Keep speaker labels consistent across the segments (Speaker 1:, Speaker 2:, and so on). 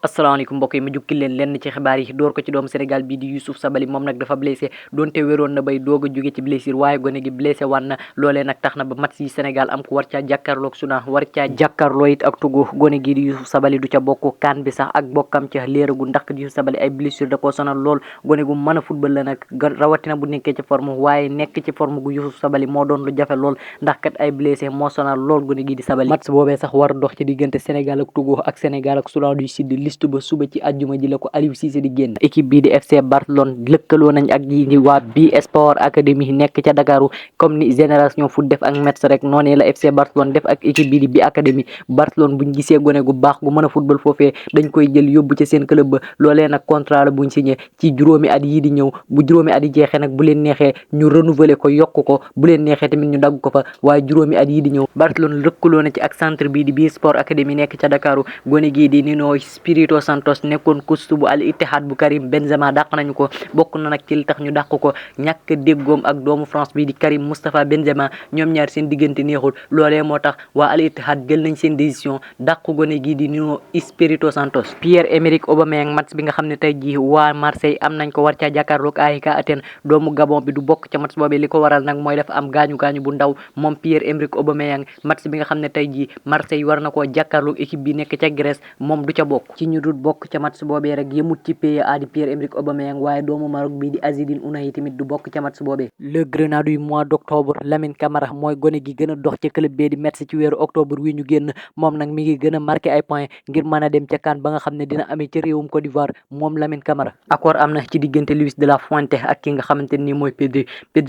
Speaker 1: asalaamaaleykum mbokk yi ma jukki leen lenn ci xibaar yi door ko ci doomu Sénégal bii di Youssouf Sabaly moom nag dafa blessé donte wéroon na bay doog a jóge ci blessure waaye gone gi blessé wan na loolee nag tax na ba match yi Sénégal am ko war caa jàkkaarloog Soudan war caa jàkkaarloo it ak Togo gone gii di Youssouf Sabaly du ca bokk kan bi sax ak bokkam ca léeragu ndax Youssouf Sabaly ay blessure da koo sonal lool gone gu mën a football la nag rawatina bu nekkee ci forme waaye nekk ci forme gu Youssouf Sabaly moo doon lu jafe lool ndax kat ay blessé moo sonal lool gone gii di Sabaly match boobee sax war dox ci diggante Sénégal ak Togo ak Sénégal ak Soudan du Sud ba suba ci àjjuma ji la ko Aliou Cissé di génn équipe bii di FC Barcelone lëkkaloo nañ ak yi di waa bi Sport Academy nekk ca Dakaru comme ni Génération Foot def ak Metz rek noonee la FC Barcelone def ak équipe bii di bi Academy Barcelone buñ gisee gone gu baax gu mën a football foofee dañ koy jël yóbbu ca seen club ba loolee nag contrat la buñ signé ci juróomi at yii di ñëw bu juróomi at yi jeexee nag bu leen neexee ñu renouveler ko yokk ko bu leen neexee tamit ñu dagg ko fa waaye juróomi at yii di ñëw Barcelone lëkkaloo na ci ak centre bii di bi Sport Academy nekk ca Dakaru gone gii di Nuno Espirito Santos nekkoon coach bu Al Ittihad bu Karim Benzema dàq nañu ko bokk na nag ci li tax ñu dàq ko ñàkk déggoom ak doomu France bi di Karim Moustapha Benzema ñoom ñaar seen diggante neexul loolee moo tax waa Al Ittihad jël nañ seen décision dàq gone gii di Nuno Espirito Santos. Pierre-Emerick Aubameyang match bi nga xam ne tey jii waa Marseille am nañ ko war caa jàkkaarloog AEK Athènes doomu Gabon bi du bokk ca match boobee li ko waral nag mooy dafa am gaañu bu ndaw moom Pierre-Emerick Aubameyang match bi nga xam ne tey jii Marseille war na koo jàkkaarloog équipe bi nekk ca Grèce moom du ca bokk ci ñu dul bokk ca match boobee rek yëmut ci PA di Pierre-Emerick Aubameyang waaye doomu Maroc bii di Azzedine Ounahi tamit du bokk ca match boobee. Le Grenade du mois d'octobre Lamine Camara mooy gone gi gën a dox ca club bee di Metz ci weeru octobre wi ñu génn moom nag mi ngi gën a marqué ay points ngir mën a dem ca CAN ba nga xam ne dina amee ci réewum Côte d'Ivoire moom Lamine Camara. accord am na ci diggante Luis de la Fuente ak ki nga xamante ni mooy Pedri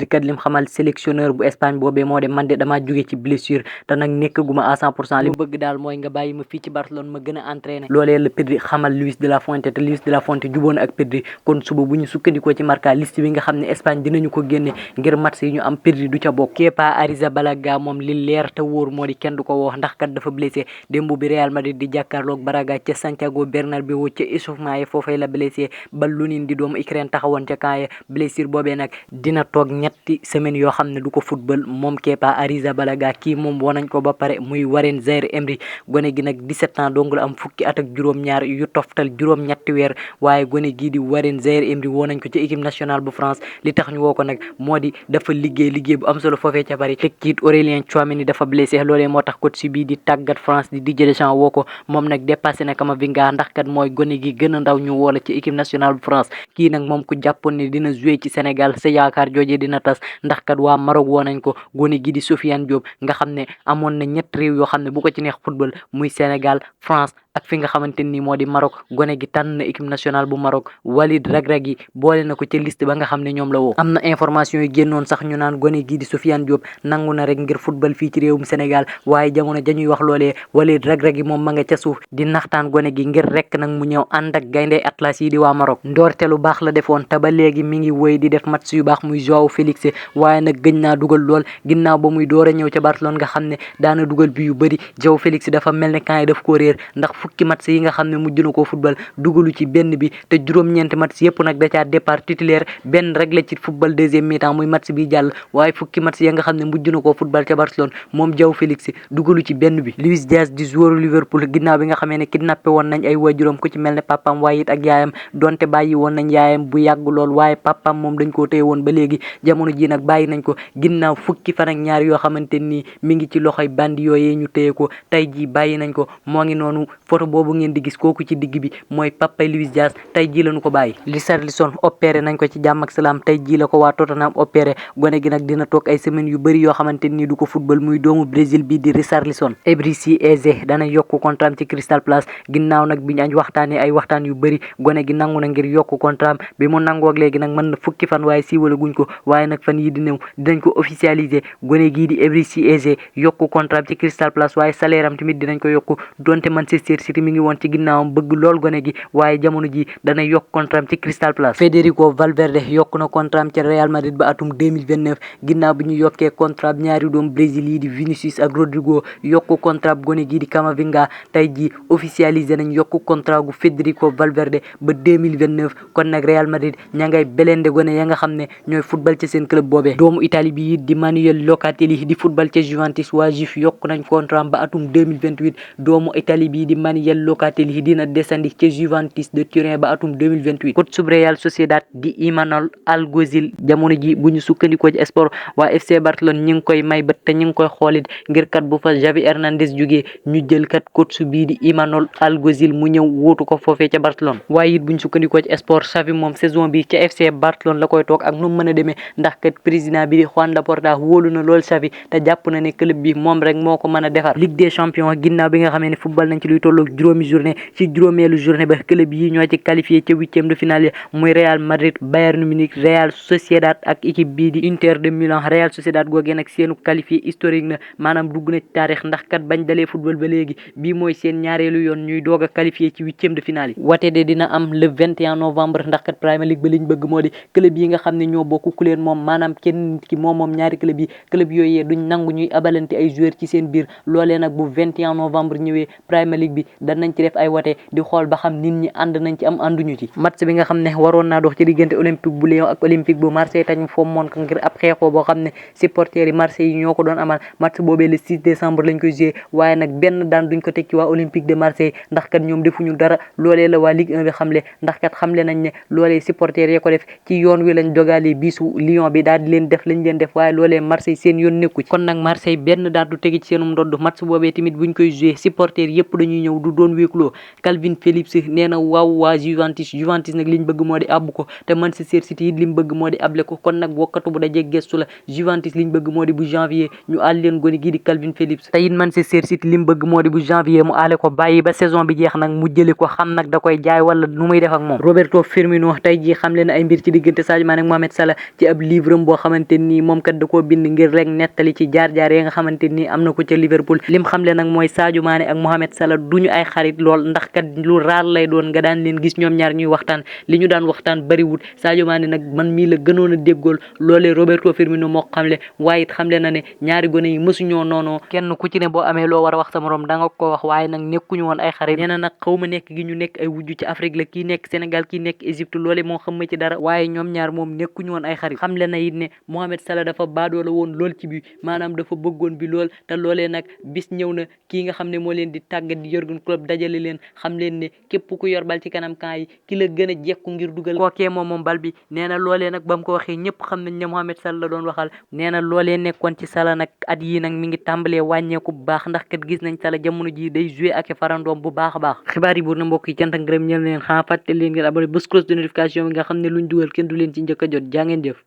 Speaker 1: kat lim xamal sélectionneur bu Espagne boobee moo de man de damaa jóge ci blessure te nag nekk guma à 100% li mu bëgg daal mooy nga bàyyi ma fii ci Barcelone ma gën a entraîner loolee la Pedri xamal Luis de la Fuente te Luis de la Fuente juboon ak Pedri kon suba bu ñu sukkandikoo ci Marca liste bi nga xam ne Espagne dinañu ko génne ngir match yi ñu am Pedri du ca bokk. Kepa Arrizabalaga moom li leer te wóor moo di kenn du ko woo ndax kat dafa blessé démb bi Real Madrid di jàkkaarloog Braga ca Santiago Bernabéu ca échauffement yi foofee la blessé ba Lunin di doomu Ukraine taxawoon ca camp yi blessure boobee nag dina toog ñetti semaines yoo xam ne du ko football moom Kepa Arrizabalaga kii moom woo nañ ko ba pare muy Warren Zaïre-Emery gone gi nag 17 ans dong la am fukki at ak juróom-ñaar yu toftal juróom-ñetti weer waaye gone gii di Warren Zaïre-Emery woo nañ ko ci équipe nationale bu France li tax ñu woo ko nag moo di dafa liggéey bu am solo foofee ca Paris teg ci Aurélien Tchouameni dafa blessé loolee moo tax coach bii di tàggat France di Didier Deschamps woo ko moom nag dépassé na Camavinga ndax kat mooy gone gi gën a ndaw ñu woo la ci équipe nationale bu France kii nag moom ku jàppoon ne dina jouer ci Sénégal sa yaakaar joojee dina tas ndax kat waa Maroc woo nañ ko gone gi di Sofiane Diop nga xam ne amoon na ñett réew yoo xam ne bu ko ci neex football muy Sénégal France ak fi nga xamante ni moo di Maroc gone gi tànn na équipe nationale bu Maroc Walid Regragui boole na ko ci liste ba nga xam ne ñoom la woo. am na information yu génnoon sax ñu naan gone gi di Sofiane Diop nangu na rek ngir football fii ci réewum Sénégal waaye jamono dañuy wax loolee Walid Regragui moom ma nga ca suuf di naxtaan gone gi ngir rek nag mu ñëw ànd ak gaynde Atlas yi di waa Maroc ndoorte lu baax la defoon te ba léegi mi ngi wëy di def match yu baax muy Joao Félix waaye nag gëj naa dugal lool ginnaaw ba muy door a ñëw ca Barcelone nga xam ne daana dugal bi yu bëri Joao Félix dafa mel ne kan yi daf koo réer ndax fukki match yi nga xam ne mujj na koo football dugalu ci benn bi te juróom-ñeenti match yëpp nag da caa départ titulaire benn rek la ci football deuxième mi-temps muy match bi jàll waaye fukki match ya nga xam ne mujj na koo football ca Barcelone moom Joao Félix dugalu ci benn bi. Luis Diaz di joueur Liverpool ginnaaw bi nga xamee ne kidnappé woon nañ ay waajuram ku ci mel ne papam waaye it ak yaayam donte bàyyi woon nañ yaayam bu yàgg lool waaye papam moom dañ koo téye woon ba léegi jamono ji nag bàyyi nañ ko ginnaaw fukki fan ak ñaar yoo xamante ni mi ngi ci loxoy bandi yooyee ñu téye ko tey ji bàyyi nañ ko moo ngi noonu photo boobu ngeen di gis kooku ci digg bi mooy papay Luis Diaz tey ji lañu ko bàyyi. Richarlison opéré nañ ko ci jàmm ak salaam tey ji la ko waa Tottenham opéré gone gi nag dina toog ay semaines yu bëri yoo xamante ni du ko football muy doomu Brésil bi di Richarlison. Ebrici Eze dana yokk contrat ci Crystal Palace ginnaaw nag bi ñu añ waxtaanee ay waxtaan yu bëri gone gi nangu na ngir yokk contrat bi mu nangoo ak léegi nag mën na fukki fan waaye siiwala guñ ko waaye nag fan yi di ñëw dinañ ko officialiser gone gii di Ebrici Eze yokk contrat ci Crystal Palace waaye salaire am tamit dinañ ko yokk donte Manchester City mi ngi woon ci ginnaawam bëgg lool gone gi waaye jamono ji dana yokk contrat ci Crystal Palace. Federico Valverde yokk na contrat ci Real Madrid ba atum 2029 ginnaaw bi ñu yokkee contrat ñaari doom Brésil yi di Vinicius ak Rodrigo yokk contrat gone gi di Camavinga tey ji officialisé nañ yokk contrat gu Federico Valverde ba 2029 kon nag Real Madrid ña ngay belende gone ya nga xam ne ñooy football ci seen club boobee. doomu Italie bi di Manuel Locatelli di football ci Juventus waa Juve yokk nañ contrat ba atum 2028 doomu Italie bi di Emmanuel Locatelli dina desandi ca Juventus de Turin ba atum 2028. coach sub Real Sociedad di Imanol Alguacil jamono ji bu ñu sukkandikoo ci sport waa FC Barcelone ñi ngi koy may bët te ñi ngi koy xoolit ngir kat bu fa Xavi Hernandez jógee ñu jël kat coach bii di Imanol Alguacil mu ñëw wóotu ko foofee ca Barcelone. waaye it bu ñu sukkandikoo ci sport Xavi moom saison bi ca FC Barcelone la koy toog ak nu mu mën a demee ndax kat président bi di Juan Laporta wóolu na lool Xavi te jàpp na ne club bi moom rek moo ko mën a defar. Ligue des champions ginnaaw bi nga xamee ne football nañ ci luy tolloog juróomi journée ci juróomeelu journée ba club yi ñoo ci qualifié ca huitième de finale muy Real Madrid, Bayern Munich, Real Sociedad ak équipe bii di Inter de Milan. Real Sociedad googee nag seenu qualifié historique na maanaam dugg na ci taarix ndax kat bañ dalee football ba léegi bii mooy seen ñaareelu yoon ñuy doog a qualifié ci huitième de finale yi. wate de dina am le 21 novembre ndax kat Premier League ba liñ bëgg moo di club yi nga xam ne ñoo bokk ku leen moom maanaam kenn ki moom ñaari club yi club yooyee duñ nangu ñuy abalante ay joueurs ci seen biir loolee nag bu 21 novembre ñëwee Premier League bi danañ ci def ay wate di xool ba xam nit ñi ànd nañ ci am ànduñu ci. match bi nga xam ne waroon naa dox ci diggante Olympique bu Lyon ak Olympique bu Marseille tañ foom moon ko ngir ab xeexoo boo xam ne supporters yi Marseille yi ñoo ko doon amal match boobee le 6 décembre lañ koy joué waaye nag benn daan duñ ko teg ci waa Olympique de Marseille ndax kat ñoom defuñu dara loolee la waa Ligue 1 bi xamle ndax kat xamle nañ ne loolee supporters yi ko def ci yoon wi lañ dogalee bisu Lyon bi daal di leen def lañ leen def waaye loolee Marseille seen yoon nekku ci kon nag Marseille benn daan du tegi ci seenum ndodd match boobee tamit buñ koy joué supporters yëpp dañuy ñëw du doon wéekloo. Calvin Phillips nee na waaw waa Juventus nag liñ bëgg moo di abbu ko te Manchester City it liñ bëgg moo di able ko kon nag bokkatu bu dajee gestu la Juventus liñ bëgg moo di bu janvier ñu àll leen gone gii di Calvin Phillips te it Manchester City liñ bëgg moo di bu janvier mu aale ko bàyyi ba saison bi jeex nag mu jëli ko xam nag da koy jaay wala nu muy def ak moom. Roberto Firmino tey jii xam leen ay mbir ci diggante Sadio Mané ak Mohamed Salah ci ab livre boo xamante nii moom kat da koo bind ngir rek nettali ci jaar-jaar yi nga xamante nii am na ko ca Liverpool lim xam leen nag mooy Sadio Mané ak Mohamed Salah duñu ay xarit lool ndax kat lu raar lay doon nga daan leen gis ñoom ñaar ñuy waxtaan li ñu daan waxtaan bariwul Sadio Mané nag man mii la gënoon a déggool loolee Roberto Firmino moo xamle waaye it xamle na ne ñaari gone yi mësuñoo noonoo kenn ku ci ne boo amee loo war a wax sa morom da nga ko wax waaye nag nekkuñu woon ay xarit nee na nag xaw ma nekk gi ñu nekk ay wujju ci Afrique la kii nekk Sénégal kii nekk Égypte loole moo xam ma ci dara waaye ñoom ñaar moom nekkuñu woon ay xarit xamle na it ne Mohamed Salah dafa baadoola woon lool ci bi maanaam dafa bëggoon bi lool te loolee nag bis ñëw na kii nga xam ne moo leen di tàggat di Jürgen Klopp dajale leen xam leen ne képp ku yor bal ci kanam camp yi ki la gën a jekku ngir dugal kookee moom bal bi nee na loolee nag ba mu ko waxee ñëpp xam nañ ne Mohamed Salah la doon waxal nee na loolee nekkoon ci Salah nag at yii nag mi ngi tàmbalee wàññeeku bu baax ndax kat gis nañ Salah jamono ji day joué ak farandoom bu baax a baax xibaar yi buur na mbokk yi cant ak ngërëm ñeel leen xanaa fàtte leen ngeen abonné bés cloche de notification bi nga xam ne luñ dugal kenn du leen ci njëkk a jot jaa ngeen jëf